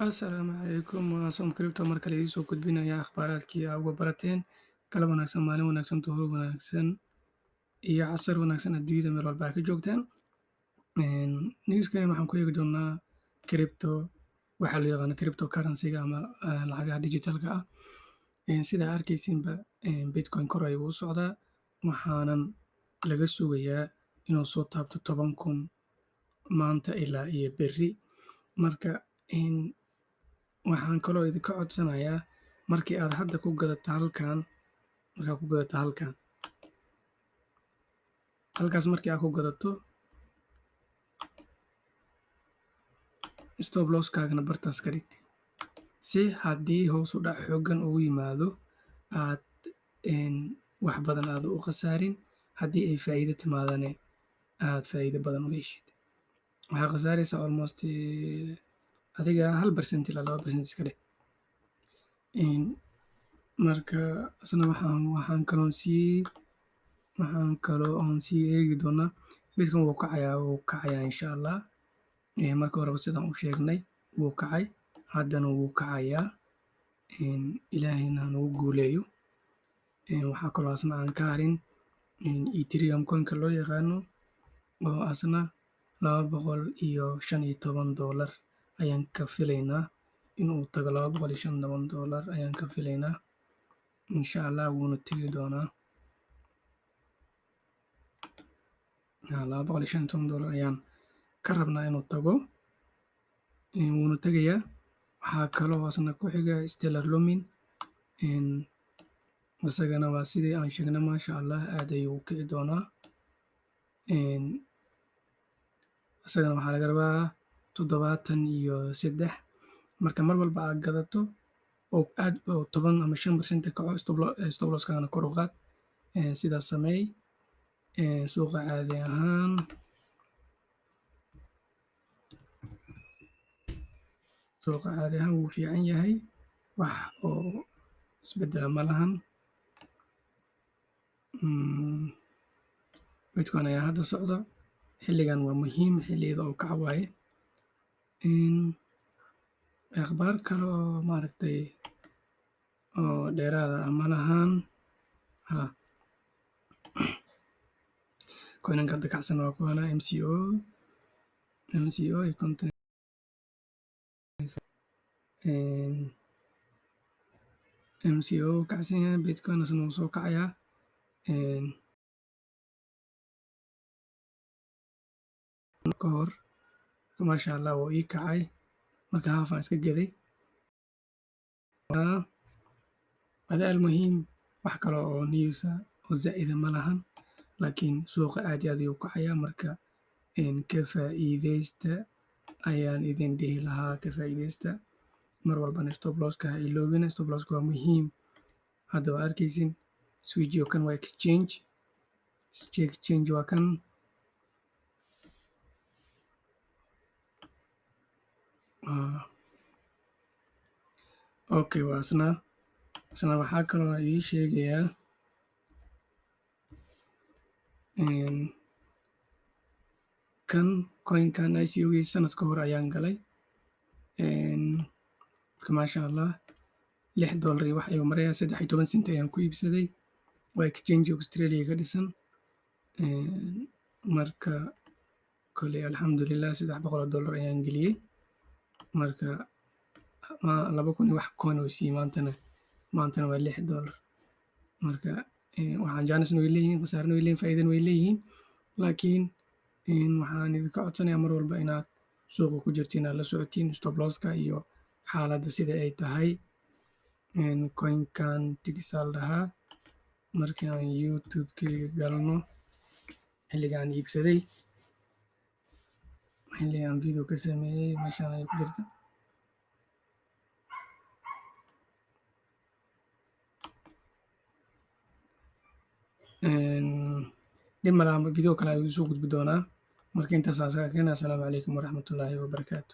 Assalaamu calaykum. Waa Som Crypto mar kale idiin soo gudbinaya akhbaaraadkii aa uga barateen. Galab wanaagsan, maalin wanaagsan, duhur wanaagsan iyo casar wanaagsan adduunyada meel walba aa ka joogtaan. Newskan waxaan ku eegi doonaa crypto, waxaa loo yaqaano cryptocurrency-ga ama lacagaha digitalka ah. Sida arkaysiinba, Bitcoin kor ayuu u socdaa, waxaanan laga sugayaa inuu soo taabto 10,000 maanta ilaa iyo berri. Marka waxaan kaloo idinka codsanayaa, markii aad hadda ku gadato halkan, markaa ku gadato halkan, halkaas markii aad ku gadato, stop losskaagana bartaas ka dhig, si haddii hoos u dhac xooggan ugu yimaado aad wax badan aad u khasaarin, haddii ay faa'iido timaadane aad faa'iido badan u heshid. Waxaa khasaaraysaa almost adiga 1% ilaa 2% iska dheh. Marka isna waxaan kaloo oon sii eegi doonaa Bitcoin wuu kacayaa, wuu kacayaa insha Allah. Marka horeba sidaan u sheegnay wuu kacay, haddana wuu kacayaa. Ilaahayna ha nagu guuleeyo. Waxaa kaloo asna aan ka harin Ethereum coinka loo yaqaano, oo asna $215 ayaan ka filaynaa inuu tago. $215 ayaan ka filaynaa insha Allah, wuuna tegi doonaa. $215 ayaan ka rabnaa inuu tago, wuuna tegayaa. Waxaa kaloo asna ku xiga Stellar Lumen. Isagana waa sidii aan sheegnay, maasha Allah, aad ayuu u kici doonaa. Isagana waxaa laga rabaa 73. Marka mar walba aad gadato oo aad oo 10 ama 5% kaco, stop losskaagana kor u qaad. Sidaas sameey. Suuqa caadi ahaan wuu fiican yahay, wax oo isbedela ma lahan. Bitcoin ayaa hadda socda. Xilligan waa muhiim, xilliyada oo kaca waaye. Akhbaar kale oo maaragtay oo dheeraada ah ma lahan. Ha, coinanka hadda kacsan waa kuwana MCO, MCO iyo 50. MCO wuu kacsan yahay, Bitcoin isna wuu soo kacayaa. Ka hor, maasha Allah, wuu ii kacay. Marka half aan iska gaday. Hada almuhiim, wax kale oo news ah oo zaa'ida ma lahan, laakiin suuqa aad iyo aad ayuu u kacayaa. Marka ka faa'iideysta ayaan idin dhihi lahaa, ka faa'iideysta. Mar walbana stop losska ha iloobina, stop losska waa muhiim. Hadda waa arkaysin switch kan waa exchange, exchange waa kan. Okay, waa isna waxaa kaloo ii sheegayaa kan coinkan ICO-gii sanad ka hor ayaan galay. Marka maasha Allah, $6 iyo wax ayuu marayaa. 13 cent ayaan ku iibsaday. Waa exchange Australia ka dhisan. Marka koley alxamdulilah, $300 ayaan geliyey. Marka 2,000 iyo wax coin oo siiyey. Maantana waa $6. Marka waxaan jaanisna way leeyihiin, khasaarana way leeyihin, faa'iidana way leeyihiin, laakiin waxaan idinka codsanayaa mar walba inaad suuqa ku jirtiin, aad la socotiin stop losska iyo xaaladda sida ay tahay. Coinkan tigisaa la dhahaa. Markii aan YouTube-kayga galno, xilliga aan iibsaday, xilliga aan video ka sameeyey, meeshaan ayay ku jirta. Dhib malaha, video kale ayuu soo gudbi doonaa. Marka intaas aan isaga keenaa. Asalaamu calaykum waraxmatullaahi wabarakaatu.